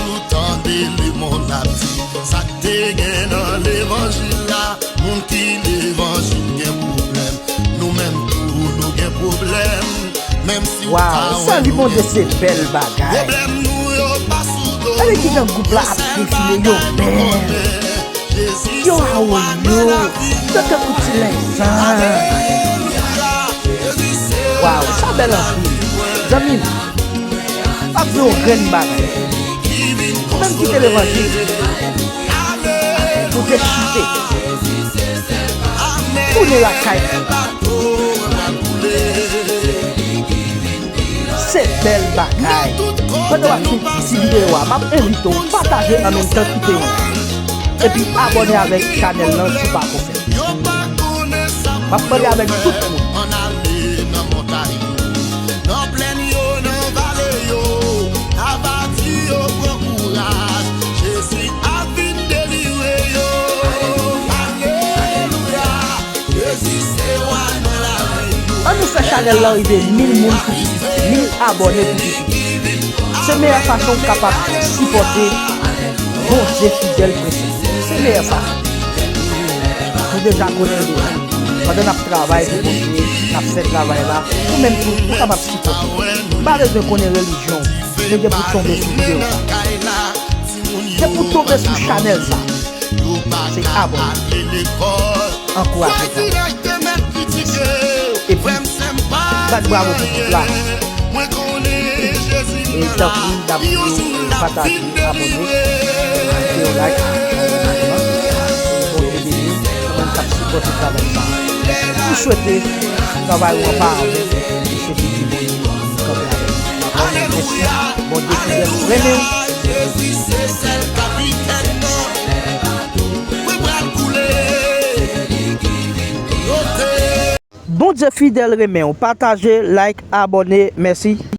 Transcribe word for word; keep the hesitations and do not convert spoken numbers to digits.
Nou tande lemonn ap di, sa k te gen nan levanjil la, moun ki levanjil gen pwoblèm. Nou menm tou, nou gen pwoblèm. Menm si w Waw, pa wè sèvi nou Bondye gen se bèl bagay. Pwoblèm nou yo pa sou do nou. Gade kijan gwoup la ap defile, yo bèl. Yo a yo, yo tankou ti lèzan. Waw, sa bèl anpil. Zanmi m, m ap di w yon grenn bagay. Ou menm ki te levanjil, ou te chite. Tounen lakay ou. Se bèl bagay. Pandan w ap fin ti videyo a, m ap envite w pataje an menm tan kite yon like. Epi abòne avèk chanèl lan si w pako fè l. M ap pale avèk tout moun. Ann ale nan montay yo, nan plèn yo, nan vale yo, abati yo pran kouraj, Jezi ap vin delivre yo. Alelouya, Jezi se wa nan lavi nou. Ann nou fè chanèl lan rive mil moun pou pi piti, mil abòne pou pi piti. Se meyè fason w kapab sipòte Bondye fidèl, prensip. Se meyè fason. Nou deja konnen l deja. Pandan n ap travay pou Bondye, n ap fè travay la, ou menm tou, ou kapab sipòte. M pa bezwen konnen relijyon w, men depi w tonbe sou videyo sa, depi w tonbe sou chanèl sa, se abòne. Ankouraje travay. Epi, bat bravo pou gwoup la. E tanpri, n ap di w pataje, abòne, kite yon like. Bondye beni ou menm k ap sipòte travay sa a. M swete travay ou an pa avè w. M swete di Bondye kanpe avèk ou. Mèsi. Bondye fidèl, renmen w. Bondye fidèl, renmen w. Pataje, like, abòne. Mèsi.